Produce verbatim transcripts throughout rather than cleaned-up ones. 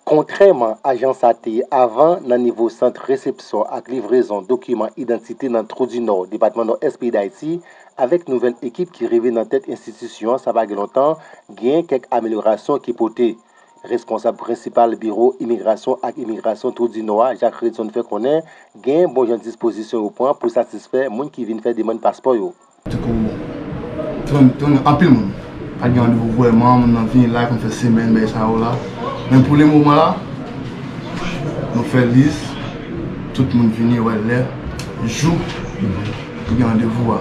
Kontrèman a jan sa te ye avan nan nivo sant resepsyon ak livrezon dokiman idantite nan Twou di Nò, depatman Nòdès peyi Dayiti, avèk nouvèl ekip ki rive nan tèt enstitisyon an, sa pa gen lontan, gen kèk amelyorasyon ki pote. Responsab prensipal Biwo Imigrasyon ak Imigrasyon Twou di Nò a, Jacques Redson, fè konnen gen bon jan dispozisyon yo pran pou satisfè moun ki vin fè demann paspò yo. Tankou, te wè, te wè anpil moun. Pa t gen randevou vrèman, moun nan vini la, konn fè semèn, bagay sa yo la. Men pou le moman la, nou fè lis, tout moun vini, wè lè, jou, pou gen randevou a.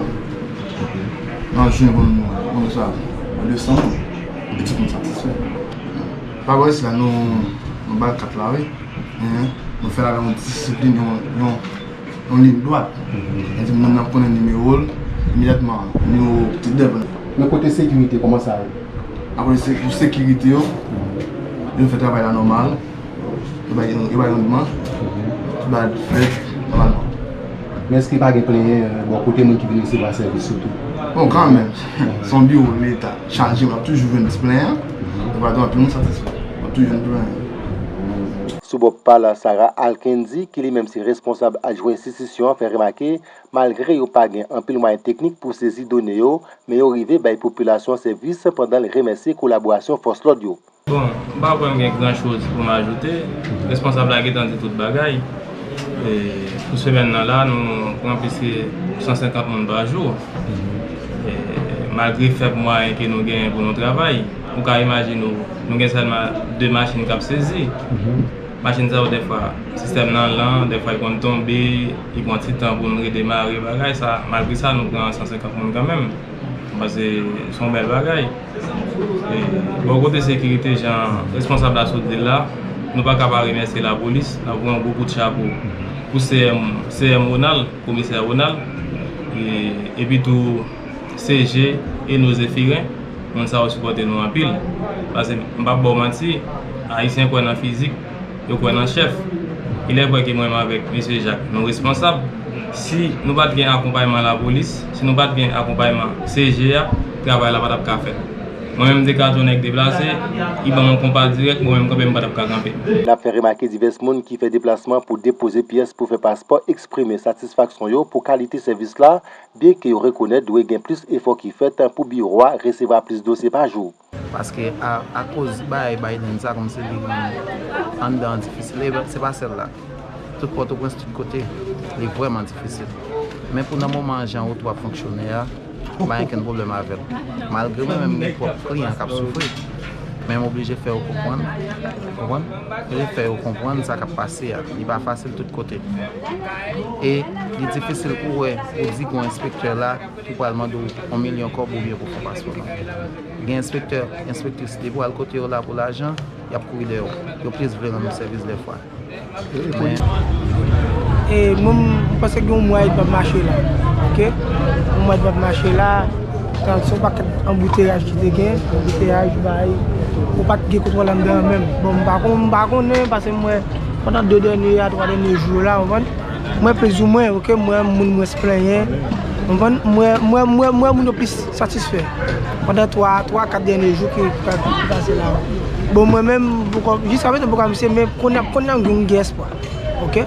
Nan jwenn konn, konn sa, de san moun. E tout moun satisfè. Pa wè si la, nou, nou ba l kat la, wi. Hein, nou fè l avèk yon disiplin, yon, yon, yon liy dwat. Sa di moun nan konnen nimewo l, imedyatman, nimewo ti dèp. Men kote sekirite, kòman sa ye? Akoz se, pou sekirite yo, yo fè travay la nòmal, yo bay, yo bay randman, tout bagay fèt nòmalman. Men èske pa gen plenyen, euh, bò kote moun ki vin resevwa sèvis yo tou? Bon, kanmenm, se yon biwo leta, chaje, w ap toujou jwenn ti plenyen, e pa tou anpil moun satisfè, w ap toujou jwenn plenyen. Sou bò pa l, Sarah Alkendi, ki li menm se responsab adjwen enstitisyon an, fè remake, malgre yo pa gen anpil mwayen teknik pou sezi done yo, men yo rive bay popilasyon an sèvis pandan l remèsye kolaborasyon fòs lòd yo. Bon, m pa kwè m gen gran choz pou m ajoute. Responsab la gentan di tout bagay. E, pou semèn nan la, nou pran plis ke san senkant moun pa jou. E, malgre fèb mwayen ke nou genyen pou nou travay, ou ka imajine w, nou gen sèlman de machin k ap sezi. Machin sa yo, dèfwa, sistèm nan lan, dèfwa, li konn tonbe, li pran ti tan pou nou redemare bagay sa. Malgre sa, nou pran san senkant moun kanmenm. Paske se yon bèl bagay. E, bò kote sekirite, jan responsab la sot di l la, nou pa ka pa remèsye lapolis. N ap voye yon gwo kout chapo pou C M, C M Ronald, komisè Ronald, e, epi tou C G Eno Zephirin, moun sa yo sipòte nou anpil. Paske m p ap ba w manti, Ayisyen kwè nan fizik, yo kwè nan chèf. Il est vrai ke mwen menm avèk mesye Jacques, nou responsab. Si nou pa t gen akonpayman lapolis, si nou pa t gen akonpayman C G A, travay la pa t ap ka fèt. Mwen menm, m te ka di yon nèg deplase, li ban m yon konpa dirèk, mwen menm kanpe, m pa t ap ka kanpe. N ap fè remake divès moun ki fè deplasman pou depoze pyès pou fè paspò eksprime satisfaksyon yo pou kalite sèvis la, byenke yo rekonèt dwe gen plis efò ki fèt pou biwo a resevwa plis dosye pa jou. Paske a, akoz bagay Biden sa, kòmsi li anndan an difisil, e se pa sèl la. Tout Pòtoprens, tout kote, li vrèman difisil. Men pou nan moman an, jan wout ou ap fonksyone a, m pa gen okenn pwoblèm avè l. Malgre mwen menm, m gen pwòp kliyan k ap soufri, men m oblije fè yo konprann, konprann? M oblije fè yo konprann sa k ap pase a. Li pa fasil tout kote. E li difisil pou wè, ou di gon enspektè la, ki pral mande w yon milyon kòb oubyen pou fè paspò nan. Gen enspektè, enspektris, depi w al kote yo la pou lajan, y ap kouri dèyè w. Yo plis vle rann ou sèvis dèfwa. Men, e mwen, m panse gen yon mwa èdmi m ap mache la. Oke? Yon mwa èdmi m ap mache la. Tan, se yon pakèt anbouteyaj ki te gen, anbouteyaj, bay, ou pa t gen kontwòl anndan an menm. Bon, m pa kon-, m pa konnen, paske mwen, pandan de dènye a twa dènye jou yo la, w konprann? Mwen plizoumwen, oke, mwen moun mwens plenyen. Konprann? Mwen, mwen, mwen, mwen moun yo plis satisfè pandan twa, twa, kat dènye jou ki, ki, ki pase la. Bon, mwen menm, poko, jiska prezan, poko misye, men kounye a, kounye a, m gen espwa. Oke?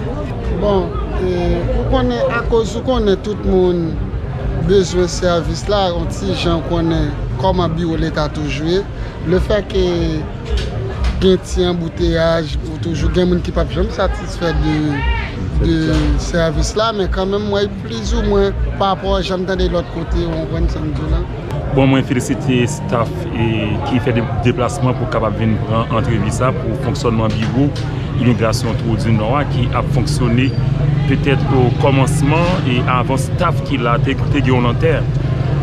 Bon, e, ou konnen, akoz ou konnen tout moun bezwen sèvis la, yon ti jan ou konnen kòman biwo leta toujou ye. Lefètke gen ti anbouteyaj, ou toujou gen moun ki p ap janm satisfè de, de sèvis la, men kanmenm, m wè plizoumwen pa rapò a jan m tande lòt kote, ou konprann sa m di w la. Bon, mwen felisite staf, e, ki fè de-, deplasman pou kapab vin pran antrevi sa pou fonksyònman biwo imigrasyon Twou di Nò a ki ap fonksyone petèt o kòmansman e avan staf ki la te, te gen yon lantè.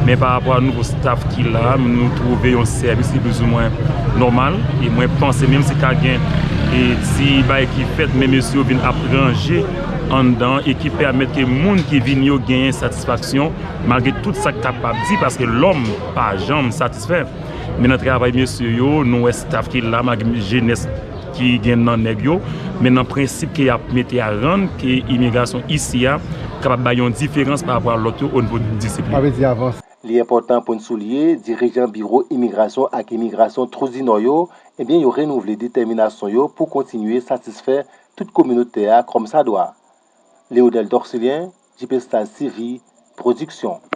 Men pa rapò a nouvo staf ki la, nou twouve yon sèvis ki plizoumwen nòmal. E mwen panse menm si ta gen, e, ti bagay ki fèt, men mesye yo vin ap ranje anndan e ki pèmèt ke moun ki vini yo genyen satisfaksyon, malgre tout sa k kapab di, paske lòm pa janm satisfè. Men nan travay mesye yo, nou wè staf ki la, malgre jenès ki gen nan nèg yo, men nan prensip ke y ap mete a rann ke imigrasyon isi a kapab bay yon diferans pa rapò a lòt yo o nivo disiplin. Sa vle di avans. Li enpòtan pou n souliye, dirijan Biwo Imigrasyon ak Imigrasyon Twou di Nò yo, ebyen yo renouvle detèminasyon yo pou kontinye satisfè tout kominote a kòmsadwa. Leonel Dorcilien, J P Stars T V, pwodiksyon.